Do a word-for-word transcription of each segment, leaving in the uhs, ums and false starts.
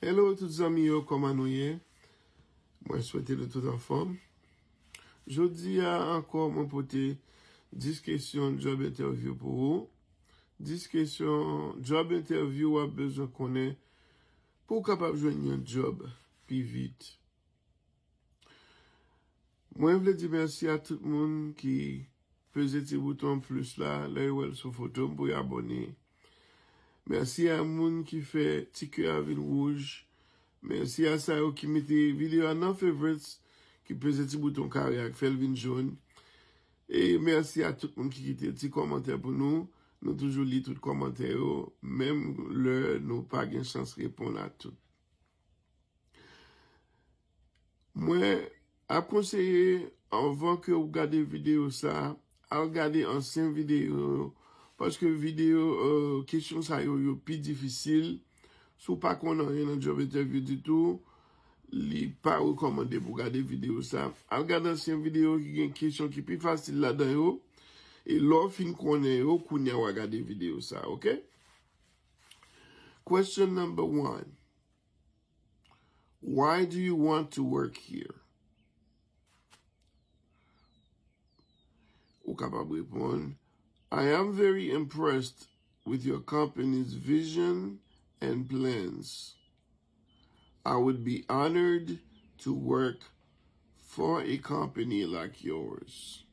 Hello tout zanmi yo, kòman nou ye? Mwen swete nou tout anfòm. Jodi a ankò, mwen pote dis kesyon job interview pou ou. Dis kesyon job interview w ap bezwen konnen pou w kapab jwenn yon job pi vit. Mwen vle di mèsi a tout moun ki peze ti bouton plis la, lè yo wè l sou foto m pou yo abòne. Mèsi a moun ki fè ti kè a vin wouj. Mèsi a sa yo ki mete videyo a nan favorites, ki peze ti bouton kare a, k fè l vin jòn. E mèsi a tout moun ki kite ti kòmantè pou nou. Nou toujou li tout kòmantè yo, menm lè nou pa gen chans reponn a tout. Mwen ap konseye, anvan ke w gade videyo sa, al gade ansyen videyo yo, paske videyo, euh, kesyon sa yo, yo pi difisil. Si w pa konn anyen nan job interview ditou, li pa rekòmande pou w gade videyo sa. Al gade ansyen videyo ki gen kesyon ki pi fasil ladan yo, e lè w fin konnen yo, kounye a w a gade videyo sa, oke? Question number one. Why do you want to work here? Ou kapab reponn, I am very impressed with your company's vision and plans. I would be honored to work for a company like yours.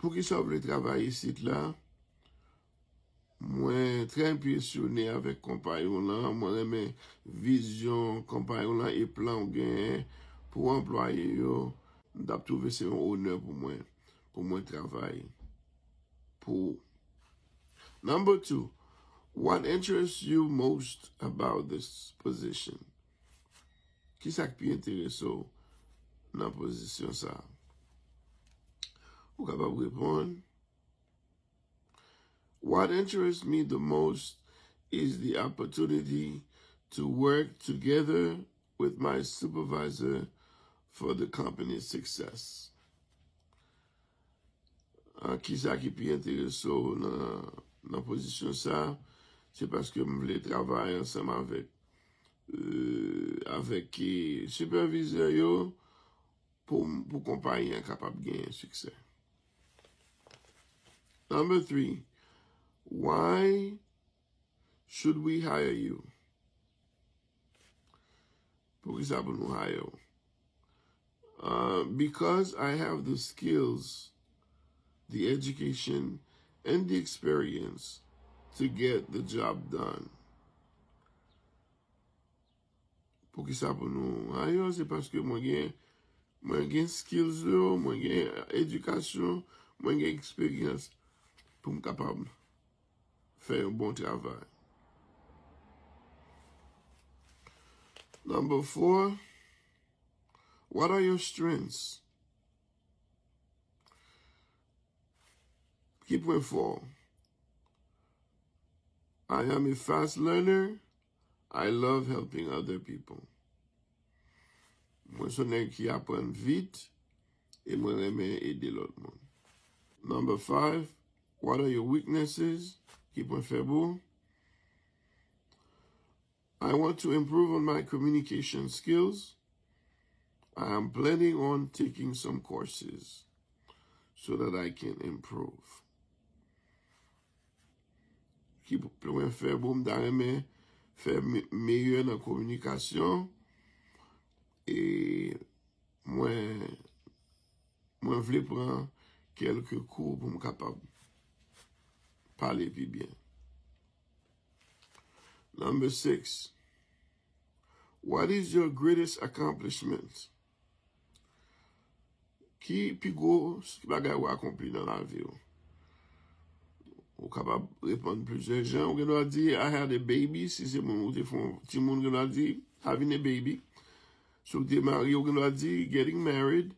Poukisa w vle travay isit la? Mwen trè enpresyone avèk konpayi w lan. Mwen renmen vizyon konpayi w lan e plan w genyen pou anplwaye yo. M t ap twouve se yon onè pou mwen, pou mwen travay pou ou. Number two, what interests you most about this position? Kisa k pi enterese w nan pozisyon sa a? Ou kapab reponn, What interests me the most is the opportunity to work together with my supervisor for the company's success. Ah, kisa ki pi enterese w nan, nan pozisyon sa a? Se paske m vle travay ansanm avèk, euh, avèk, eh, sipèvizè yo pou, pou konpayi an kapab genyen siksè. Number three, why should we hire you? Poukisa pou nou hire w? Uh, because I have the skills, the education, and the experience to get the job done. Poukisa pou nou hire w? Se paske mwen gen, mwen gen skills yo, mwen gen edikasyon, mwen gen eksperyans pou m kapab fè yon bon travay. Number four, what are your strengths? Ki pwen fò w? I am a fast learner. I love helping other people. Mwen se yon nèg ki aprann vit e mwen renmen ede lòt moun. Number five, what are your weaknesses? Ki pwen fèb ou? I want to improve on my communication skills. I am planning on taking some courses so that I can improve. Ki pwen fèb ou? M ta renmen fè me-, meyè nan kominikasyon. E mwen, mwen vle pran kèlke kou pou m kapab pale pi byen. Number six. What is your greatest accomplishment? Ki pi gwo bagay ou akonpli nan lavi w? Ou kapab reponn plizyè jan. Ou gen dwa di, I had a baby. Si se moun ou te fè yon timoun, ou gen dwa di, having a baby. Si w te marye, ou gen dwa di, getting married.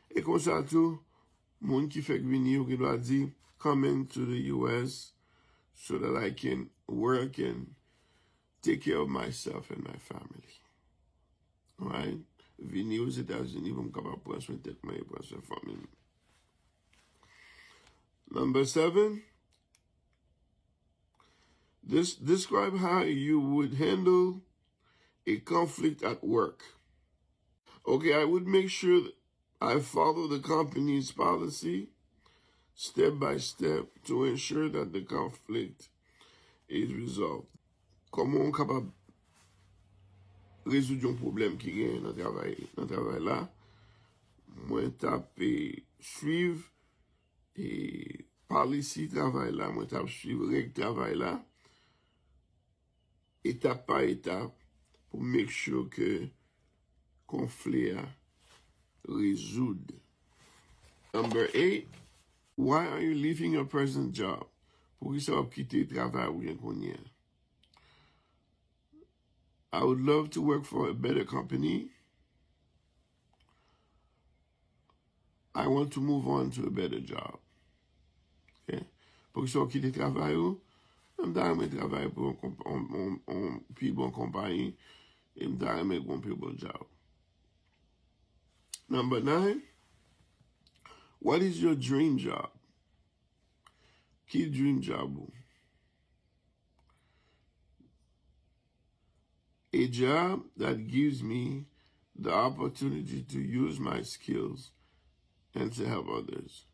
E konsa tou, moun ki fèk vini, ou gen dwa di, coming to the U S so that I can work and take care of myself and my family. Right? Vini Ozetazini pou m kapab pran swen tèt mwen e pran swen fanmi m. Number seven, This, describe how you would handle a conflict at work. Okay, I would make sure I follow the company's policy step by step to ensure that the conflict is resolved. Kòman w kapab rezoud yon pwoblèm ki genyen nan travay, nan travay la? Mwen t ap, eh, swiv, eh, policy travay la, mwen t ap swiv règ travay la, etap pa etap, pou make sure ke konfli a rezoud. Number eight, why are you leaving your present job? Poukisa w ap kite travay ou gen kounye a? I would love to work for a better company. I want to move on to a better job. Okay? Poukisa w kite travay ou? M ta renmen travay pou yon konp-, yon, yon, yon pi bon konpayi. E m ta renmen gen yon pi bon job. Number nine, what is your dream job? Ki dream job ou? A job that gives me the opportunity to use my skills and to help others.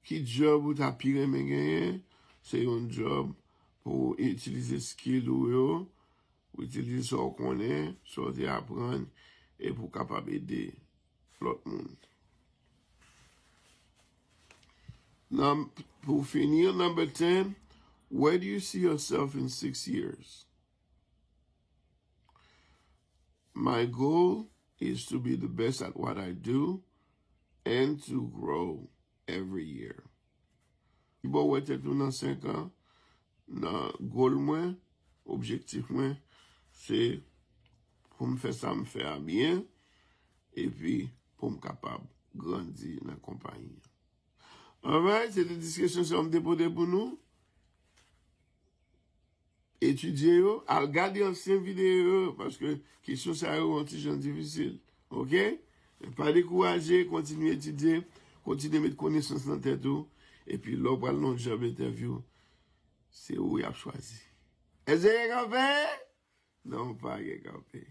Ki job ou ta pi renmen genyen? Se yon job pou w itilize skill ou yo, pou w itilize sa w konnen, sa w te aprann, e pou w kapab ede lòt moun. Nan, pou fini, number ten, where do you see yourself in six years? My goal is to be the best at what I do and to grow every year. Ki bò w wè tèt ou nan senk an? Nan goal mwen, objektif mwen, se pou m fè sa m fè a byen, epi pou m kapab grandi nan konpayi an. Alright, se te dis kesyon sa m te pote pou nou. Etidye yo, al gade ansyen videyo yo, paske kesyon sa yo yon ti jan difisil. Oke? Men pa dekouraje, kontinye etidye, kontinye met konesans nan tèt ou, epi lè w pral nan yon job interview, se ou y ap chwazi. Èske gen kanpe? Non, pa gen kanpe.